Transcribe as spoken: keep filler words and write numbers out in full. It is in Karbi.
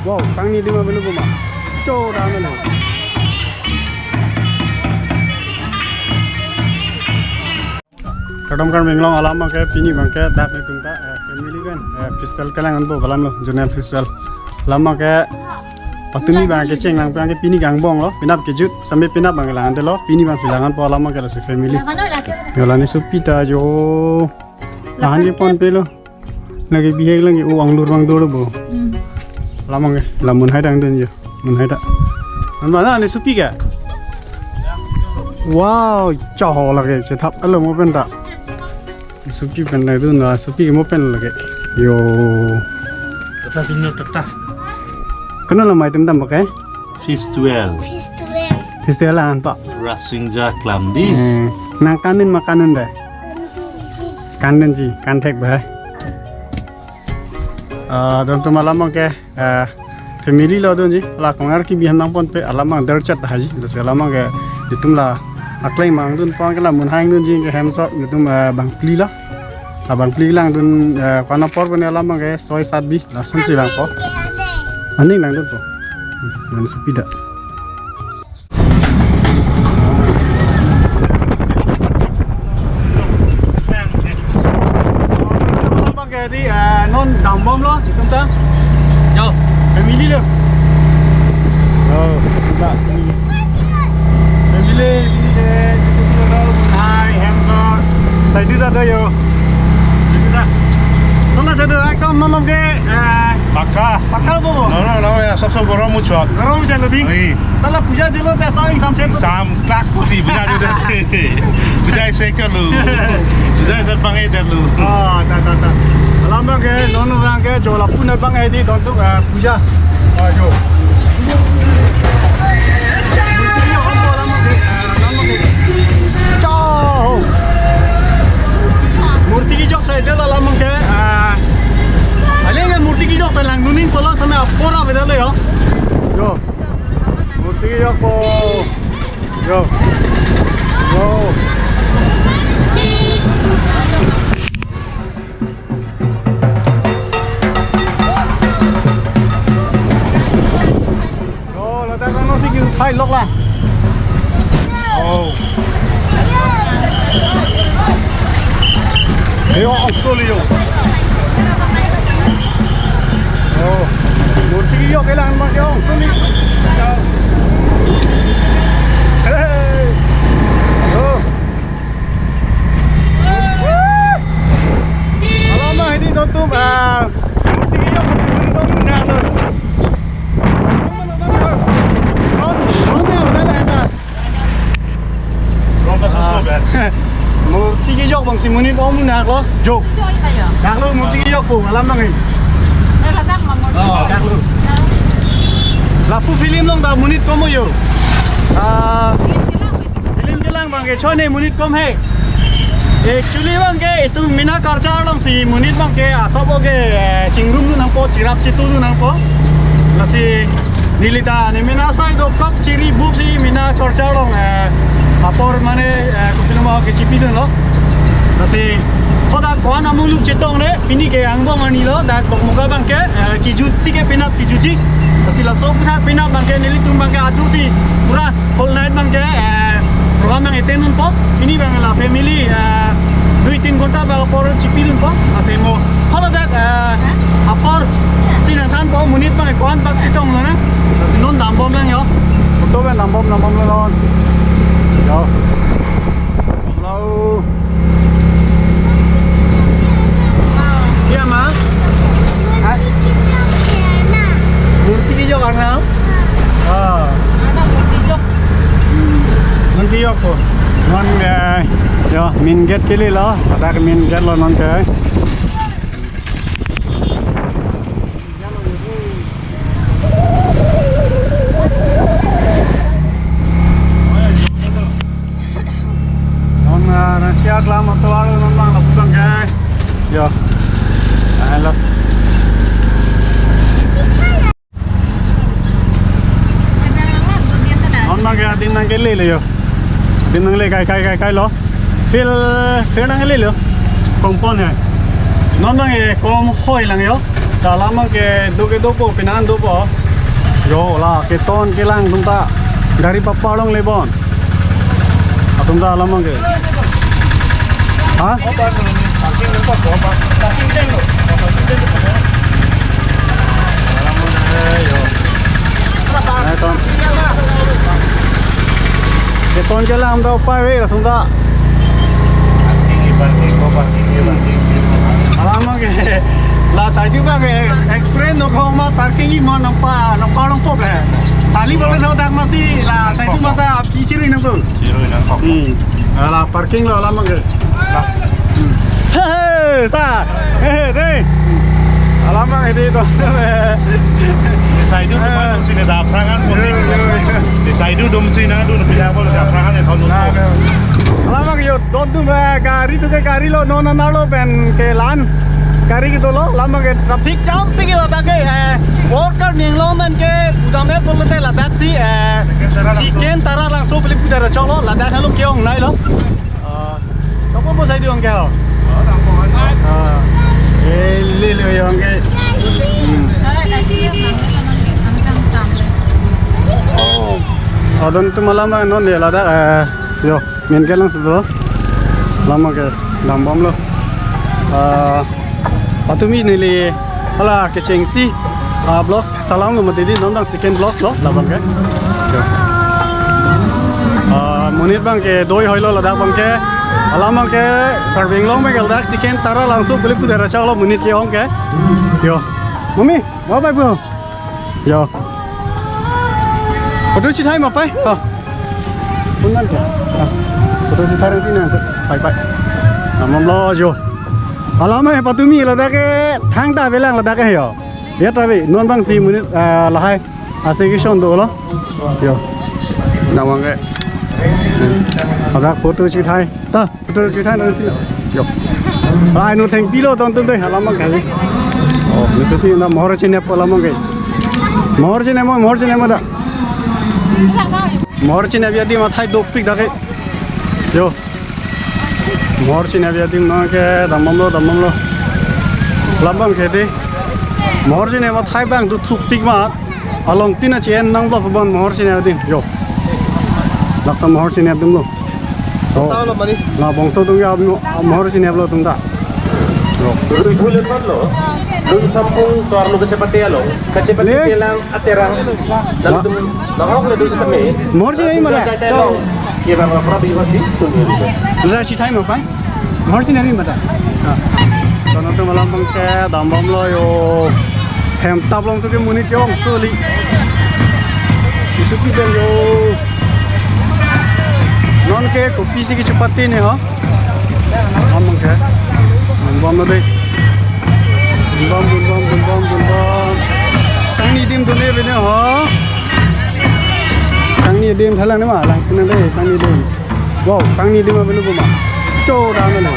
Wow, kangni lima menu buma. Cho da menu. Kardom kardom inglong, alam abangke pini abangke dak netum ta, eh, family pen, eh, festival kelang anbo balam lo, zonal festival. Alam abangke patumi abangke chenglang abangke pini ke angbong lo, penap kejut, sampai penap abangke lang ante lo, pini abangsi lang anpo alam abangke lasi family. Yo, la ne sopi ta jo. Lahan ke pon pe lo. Lake bihek lake o anglur vangdor bo. Hmm. Alam abangke, la munhai dangdun jo. Munhai ta. Anba na ne sopi ke? Wow, chaho lake, chethap alo mo pen ta. Sopi pen dangdun la, sopi ke mo pen lake. Yo. Tata pino tata. Kano la mai tem dam pakai? Festival. Festival. Festival anpa. Rasingja Klamdi. Eh, nang kanun ma kanun da? Kanun ji, kanthek ba. Ah, dontum alam abangke, ah, family lo dunji, la kongar ke bihan nang pon pe, alam abang derchet haji, terus alam abangke, itum la, akleng mangdun pon ke la munhai dunji, ke hemsok, itum, ah, bangphli lo. La bangphli langdun, ah, ko-an apor pen alam abangke, soi sat bi, lasonsi langpo. Aning langdunpo. Hmm, man sopi da. Di, eh, non dambom lo, itum ta. Yo, family lo. Oh, itum ta. Family, family ke, jisi lo, hai, handsome. Sai di ta do yo. Itum ta. Sola sai do, ekdom non ke, eh, pakka. Pakka bo. No, no, no, ya, sob sob gorom muchot. Gorom muchot lo di. Oi. Tala puja jelo ta sang exam chet. Exam klak poti puja jelo. Puja ese kalo. Puja ese bang eder lo. Ah, ta, ta, ta. Alam abangke, non abangke, jo lapu na bang edi dontum, ah, puja. Ah, jo. Cho. Murti kejok sai de lo alam abangke, ah, ale ngan murti kejok pen langdun nangpo lo sampai apor avedetlo yo. Yo. Murti kejok po. Yo. Yo. Oh, ladak kan masih gitu, thai lok lah. Oh. Yo, ang soli yo. Oh, murti yo kailangan mo yo, soli. Hey. Oh. Alam abang hedi dontum, ah, murti yo, murti yo, murti yo. Murti kejok abangsi monit ong munak lo. Jo. Dak lo murti kejok ko alam abang. Eh, ladak ma murti. Oh, dak lo. Lapu film along ta monit kom yo. Ah, film kelang abangke chone monit kom he. Actually abangke itum Mina culture alongsi monit abangke asap oke, eh, chingrum dun nangpo, chirap chitu dun nangpo. Lasi neli ta ne Mina asai dokok chiri bup si Mina culture along, eh, apor mane, eh, kopilo ma ke chipidun lo. Lasi hoda ko-an amuluk chetong le, pini ke angbong arni lo, dak Dokmoka abangke, eh, kejutsi ke penap si jutji. Lasi laso aputhak penap abangke nelitum abangke ajo si pura whole night abangke, eh, program abang attend dunpo. Pini abang la family, eh, dui tin ghonta abang apor chipidunpo. Lasi mo haladak, eh, apor si nangthanpo monit abang ko-an bak chetong lo na. Lasi non dambom lang yo. Photo abang dambom, dambom lo non. Yo. Hello. Iya, ma? Murti kejok arnam? Ah. Ada murti kejok. Hmm. Murti kejok ko. Non ke, yo, main gate kali lo. Pada ke main gate lo non ke. Non, ah, Russia kelang motor aro non bang lapu bang kai. Yo. Hello. Non bang kai, adim nangkele lo yo. Adim nangle kai kai kai kai lo. Field, field nangle lo. Kompon hai. Non bang e kom hoi lang yo. Alam abang ke do ke dopo, penang dopo. Yo, la keton kelang atum ta gari paparlong lebon. Atum ta alam abang ke. Ha? Alam abang ke, yo. Nai ton. Keton kelang ta upai ave, langsung ta. Alam abang ke, la saidu abang ke, express no khong ma parking i ma nangpa, nangpa nangkok eh. Tali bole no dak masi, la saidu abang ta pi chiri nangkok. Chiri nangkok. Hmm. La parking lo alam abang ke. Hmm. He, he, sa. He, he, dei. Alam abang ke dei to. Saidu abang sini dak aphrang an. Yo, yo, yo. Saidu atum si nangdun pila bol si aphrang an thon. Alam abang ke yo. Don atum, eh, gari atum ke gari lo, non non lo pen ke la-an gari kedo lo, alam abang ke traffic jam pik ke ladak ke, eh, worker ning lo men ke gudam e pol te ladak si, eh, Sikandra Langso. Sikandra Langso pili pudar chok lo, ladak halo ke-ong nai lo. Ah, kapo mo saidu ong ke ho? Ah, eh, le le ong ke. Hmm. Oh, don atum alam abang non ya ladak, eh, yo. Main ke lang sudo. Alam abang ke dambomlo. Ah, patumi neli hala kechengsi, ah, vlogs salam lo mati dei, non abang second vlogs lo, alam abang ke. Yo. Ah, monit abang ke doi hoi lo ladak abang ke. Alam abang ke Karbi Anglong abang ke ladak Sikandra Langso pili pudar chok lo monit ke-ong ke. Yo. Mami, mau pai bu? Yo. Photo chithai ma pai? Ha. Pun man ke? Ha. Photo chithai rang tina ke. Pai pai. Namam lo yo. Alam abang ke patumi ladak ke thangta avelang ladak ke yo. Ya tapi non abang si monit, eh, lahai. Ase ke son dolo. Yo. Namang ke. Ladak photo chithai. Ta. Photo chithai nang tina. Yo. Ai no thengpi lo ton tum dei alam abang kali. Oh, misopi na mohor chinep alam abang ke. Mohor chinep mo, mohor chinep mo ta. Mohor chinep adim athai dopik dak ke. Yo. Mohor chinep adim nang ke dambomlo, dambomlo. Alam abang ke dei. Mohor chinep athai abang dothupik ma. Along tina chen nang vlog abang mohor chinep adim. Yo. Dak ta mohor chinep adim lo. Oh. Tahu lo mani. La bangso atum ke mohor chinep lo atum ta. Yo. Dui thule thot lo. Dun sampung tuar lo kachepate along. Kachepate le. Kelang aterang. Lalu dun nahok le dun same. Mohor chinep ma la. Kaitai along. Ye bang la pra bi hasi tun ye. Dun sa chithai ma pai. Mohor chinep ma ta. Ha. Kono tu alam abang ke dambomlo yo. Hem tap along tu ke monit ke-ong soli. Isupi den yo. Non ke kopisi kechepate ne ho. Alam abang ke. Dambomlo dei. Dambom, dambom, dambom, dambom. Kangni adim dun le bene ho. Kangni adim thalang ne ma, lang sini dei, kangni adim. Wow, kangni adim avelo ma. Cho dam lo.